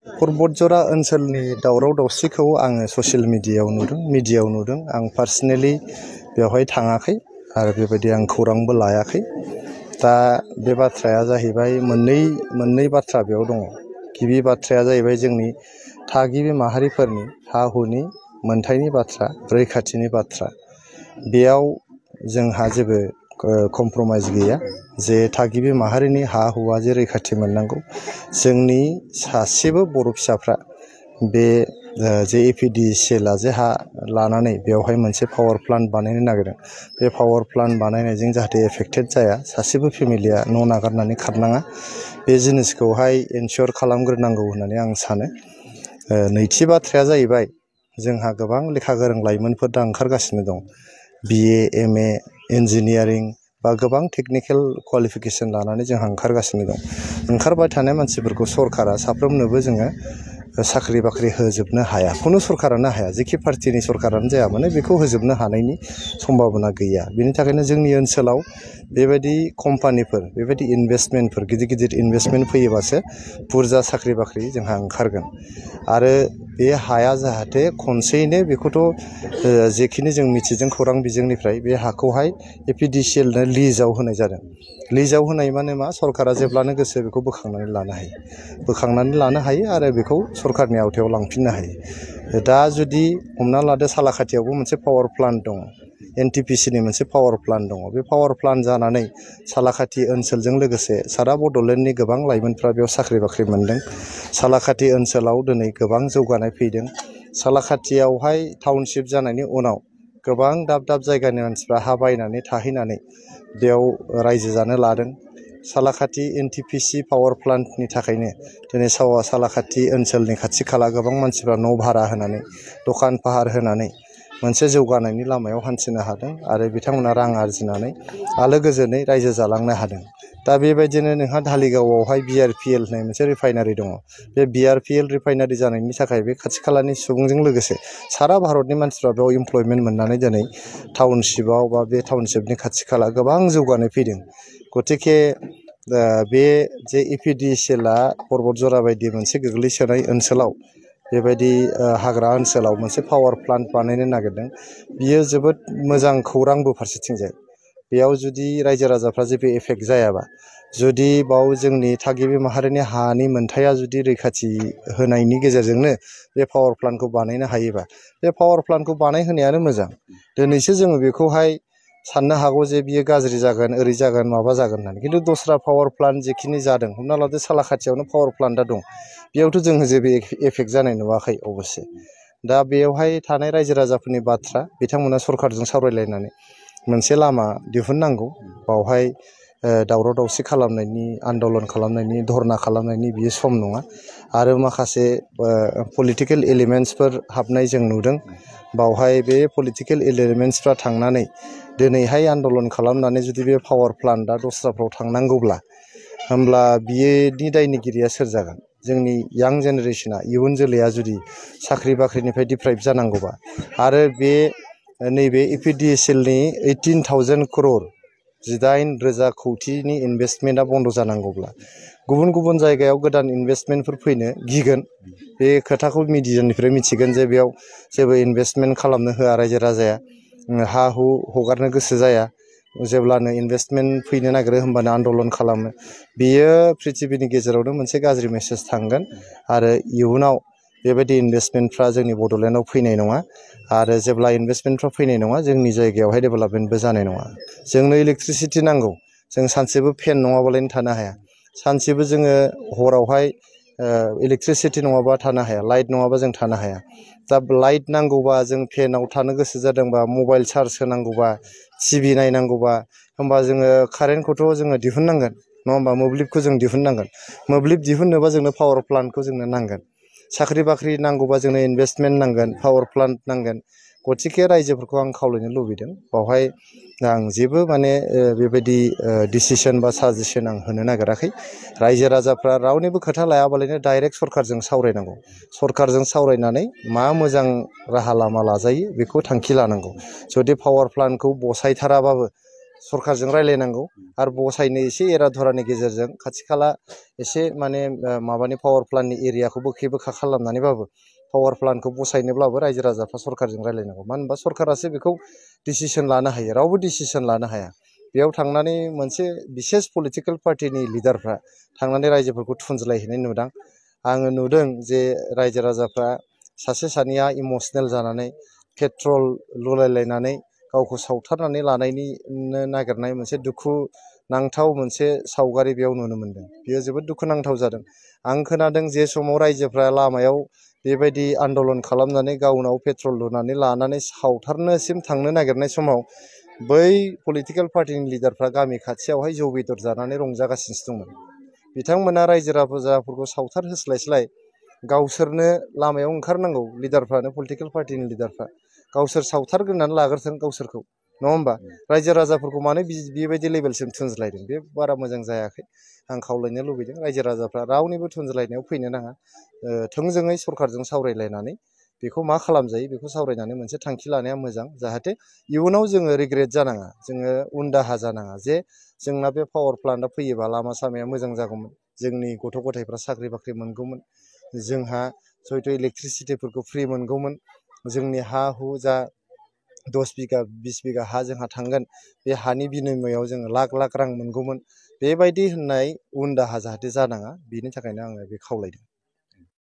परबतजरा ओनसोलनि दावराव दावसिखौ आङो ससियेल मिडियायाव नुदों आं पार्सनेलि बेवहाय थाङाखै आरो बेबायदि आं खौरांबो लायाखै। दा बे बाथ्राया जाहैबाय मोननै बाथ्रा बेयाव दङ। गिबि बाथ्राया जाहैबाय जोंनि थागिबि माहारिफोरनि हा हुनि मोनथायनि बाथ्रा, रैखाथिनि बाथ्रा। बेयाव जोंहा जेबो कमप्रमाइज गैया जे थागिबि माहारिनि हा हुआ जे रैखाथि मोननांगौ। जोंनि सासेबो बर' फिसाफ्रा बे जे एपिडिसिएलआ जे हा लानानै बेवहाय मोनसे पावार प्लान्ट बानायनो नागिरदों, बे पावार प्लान्ट बानायनायजों जाहाथे एफेक्टेड जाया, सासेबो फेमिलिया न' नागारनानै खारनाङा, बे जिनिसखौहाय एनसुर खालामग्रोनांगौ होननानै आं सानो। नैथि बाथ्राया जाहैबाय जोंहा गोबां लेखा गोरों लाइमोनफोर दा ओंखारगासिनो दं। BA, MA, इन्जिनियारिं बा गोबां टेकनिकेल क्वालिफिकेसन लानानै जोंहा ओंखारगासिनो दं। ओंखारबाय थानाय मानसिफोरखौ सरकारा साफ्रोमनोबो जोङो साख्रि बाख्रि होजोबनो हाया, खुनु सरकारानो हाया। जेखि पार्टिनि सरकारानो जाया मानो बेखौ होजोबनो हानायनि सम्भाबना गैया। बेनि थाखायनो जोंनि ओनसोलाव बेबायदि कम्पानिफोर, बेबायदि इनभेस्टमेन्टफोर, गिदिर इनभेस्टमेन्ट फैयोबासो बुरजा साख्रि बाख्रि जोंहा ओंखारगोन। आरो बे हाया जाहाथे खनसेयैनो बेखौथ' जेखिनि जों मिथिदों खौरां बिजोंनिफ्राय, बे हाखौहाय एपिडिसिएलनो लिजआव होनाय जादों। लिजआव होनाय माने मा, सरकारा जेब्लानो गोसो बेखौ बोखांनानै लानो हायो आरो बेखौ सरकारनि आवथायाव लांफिननो हायो। दा जुदि हमना लादो सालाकाथियावबो मोनसे पावार प्लान्ट दङ, NTPCनि मोनसे पावार प्लान्ट दङ। बे पावार प्लान्ट जानानै सालाकाथि ओनसोलजों लोगोसे सारा बड'लेण्डनि गोबां लाइमोनफ्रा बेयाव साख्रि बाख्रि मोनदों। सालाकाथि ओनसोलाव दिनै गोबां जौगानाय फैदों। सालाकाथियावहाय टाउनशिप जानायनि उनाव गोबां दाब जायगानि मानसिफ्रा हा बायनानै थाहैनानै बेयाव रायजो जानो लादों। सालाकाथि NTPC पावार प्लान्टनि थाखायनो दिनै सालाकाथि ओनसोलनि खाथि खाला गोबां मानसिफ्रा न' भारा होनानै, दखान फाहार होनानै मोनसे जौगानायनि लामायाव हान्थिनो हादों आरो बिथांमोना रां आरजिनानै आलो गोजोनै रायजो जालांनो हादों। दा बेबायदिनो नोंहा धालिगावआवहाय BRPL होननाय मोनसे रिफाइनारि दङ। बे BRPL रिफाइनारि जानायनि थाखाय बे खाथि खालानि सुबुंजों लोगोसे सारा भारतनि मानसिफ्रा बेयाव इमप्लयमेन्ट मोननानै दिनै टाउनशिपआव बा बे टाउनशिपनि खाथि खाला गोबां जौगानाय फैदों। गतिके बे जे एपिडिसिएलआ परबतजरा बायदि मोनसे गोग्लैसोनाय ओनसोलाव, बेबायदि हाग्रा ओनसोलाव मोनसे पावार प्लान्ट बानायनो नागिरदों, बियो जोबोद मोजां खौरांबो फारसेथिंजाय। बेयाव जुदि रायजो राजाफ्रा जेबो एफेक्ट जायाबा, जुदि बाव जोंनि थागिबि माहारिनि हानि मोनथाया जुदि रैखाथि होनायनि गेजेरजोंनो बे पावार प्लान्टखौ बानायनो हायोबा, बे पावार प्लान्टखौ बानायहोनायानो मोजां। दिनैसो जोङो बेखौहाय साननो हागौ जे बियो गाज्रि जागोन, ओरै जागोन, माबा जागोन होननानै। खिन्थु दस्रा पावार प्लान्ट जेखिनि जादों, हमना लादो सालाकाथियावनो पावार प्लान्टआ दं, बेयावथ' जोङो जेबो एफेक्ट जानाय नुवाखै अबस्से। दा बेयावहाय थानाय रायजो राजाफोरनि बाथ्रा, बिथांमोना सरकारजों सावरायलायनानै मोनसे लामा दिहुननांगौ। बावहाय दावराव दावसि खालामनायनि, आन्दलन खालामनायनि, धरना खालामनायनि बियो सम नङा। आरो माखासे पलिटिकेल एलिमेन्टसफोर हाबनाय जों नुदों। बावहाय बे पलिटिकेल एलिमेन्टसफ्रा थांनानै दिनैहाय आन्दलन खालामनानै जुदि बे पावार प्लान्टआ दस्राफ्राव थांनांगौब्ला, होमब्ला बियोनि दायनिगिरिया सोर जागोन? जोंनि यां जेनेरेसना, इयुन जोलैया जुदि साख्रि बाख्रिनिफ्राय डिप्राइभ जानांगौबा, आरो बे नैबे एपिडिसिएलनि 18,000 crore 18,000 कौटिनि इनभेस्टमेन्टआ बन्द' जानांगौब्ला, गुबुन जायगायाव गोदान इनभेस्टमेन्टफोर फैनो गिगोन। बे खोथाखौ मिडियानिफ्राय मिथिगोन जे बेयाव जेबो इनभेस्टमेन्ट खालामनो होआ रायजो राजाया, हा हु हगारनो गोसो जाया। जेब्लानो इनभेस्टमेन्ट फैनो नागिरो होमबानो आन्दलन खालामो। बेयो पृथिबिनि गेजेरावनो मोनसे गाज्रि मेसेज थांगोन आरो इयुनाव बेबायदि इनभेस्टमेन्टफ्रा जोंनि बड'लेण्डआव फैनाय नङा। आरो जेब्ला इनभेस्टमेन्टफ्रा फैनाय नङा, जोंनि जायगायावहाय डेभेलपमेन्टबो जानाय नङा। जोंनो इलेक्ट्रिसिटि नांगौ, जों सानसेबो फेन नङाबालायनो थानो हाया। सानसेबो जोङो हरावहाय इलेक्ट्रिसिटि नङाबा थानो हाया, लाइट नङाबा जों थानो हाया। दा लाइट नांगौबा, जों फेनाव थानो गोसो जादोंबा, मबाइल चार्ज होनांगौबा, TV नायनांगौबा, होमबा जोङो कारेन्टखौथ' जोङो दिहुननांगोन, नङा होमबा? मोब्लिबखौ जों दिहुननांगोन। मोब्लिब दिहुननोबा जोंनो पावार प्लान्टखौ जोंनो नांगोन। साख्रि बाख्रि नांगौबा जोंनो इनभेस्टमेन्ट नांगोन, पावार प्लान्ट नांगोन। गतिके रायजोफोरखौ आं खावलायनो लुबैदों, बावहाय आं जेबो माने बेबायदि डिसिसन बा साजेसन आं होनो नागिराखै। रायजो राजाफ्रा रावनिबो खोथा लायाबालायनो डाइरेक्ट सरकारजों सावरायनांगौ। सरकारजों सावरायनानै मा मोजां राहा लामा लाजायो बेखौ थांखि लानांगौ। जुदि पावार प्लान्टखौ बसायथाराबाबो सरकारजों रायलायनांगौ आरो बसायनो एसे एरा धरानि गेजेरजों खाथि खाला एसे माने माबानि पावार प्लान्टनि एरियाखौ बोखे बोखा खालामनानैबाबो पावार प्लान्टखौ बसायनोब्लाबो रायजो राजाफ्रा सरकारजों रायलायनांगौ मानो होनबा सरकारासो बेखौ डिसिसन लानो हायो रावबो डिसिसन लानो हाया बेयाव थांनानै मोनसे बिसेस पलिटिकेल पार्टिनि लिडारफ्रा थांनानै रायजोफोरखौ थुनज्लायहैनाय नुदों आङो नुदों जे रायजो राजाफ्रा सासे सानैया इमसनेल जानानै पेट्रल लुलायलायनानै गावखौ सावथारनानै लानायनि नागिरनाय मोनसे दुखु नांथाव मोनसे सावगारि बेयाव नुनो मोनदों बेयो जोबोद दुखुनांथाव जादों आं खोनादों जे समाव रायजोफ्रा लामायाव बेबायदि आन्दलन खालामनानै गावनाव पेट्रल लुनानै लानानै सावथारनोसिम थांनो नागिरनाय समाव बै पलिटिकेल पार्टिनि लिडारफ्रा गामि खाथियावहाय जौ बेदर जानानै रंजागासिनोसो दंमोन बिथांमोना रायजो राजाफोरखौ सावथार होस्लायस्लाय गावसोरनो लामायाव ओंखारनांगौ लिडारफ्रानो पलिटिकेल पार्टिनि लिडारफ्रा गावसोर सावथारग्रोनानै लाग्रोथों गावसोरखौ नङा होमबा रायजो राजाफोरखौ मानो बेबायदि लेभेलसिम थुनज्लायदों बे बारा मोजां जायाखै आं खावलायनो लुबैदों रायजो राजाफ्रा रावनिबो थुनज्लायनायाव फैनो नाङा थोंजोङै सरकारजों सावरायलायनानै बेखौ मा खालामजायो बेखौ सावरायनानै मोनसे थांखि लानाया मोजां जाहाथे इयुनाव जोङो रिग्रेट जानाङा जोङो उन दाहा जानाङा जे जोंना बे पावार प्लान्टआ फैयोबा लामा सामाया मोजां जागौमोन जोंनि गथ' गथायफ्रा साख्रि बाख्रि मोनगौमोन जोंहा हयथ' इलेक्ट्रिसिटिफोरखौ फ्रि मोनगौमोन जोंनि हा हु जा 10 बिगा 20 बिगा हा जोंहा थांगोन बे हानि बिनिमयआव जोङो लाख लाख रां मोनगौमोन बेबायदि होननाय उन दाहा जाहाथे जानाङा बेनि थाखायनो आङो बे खावलायदों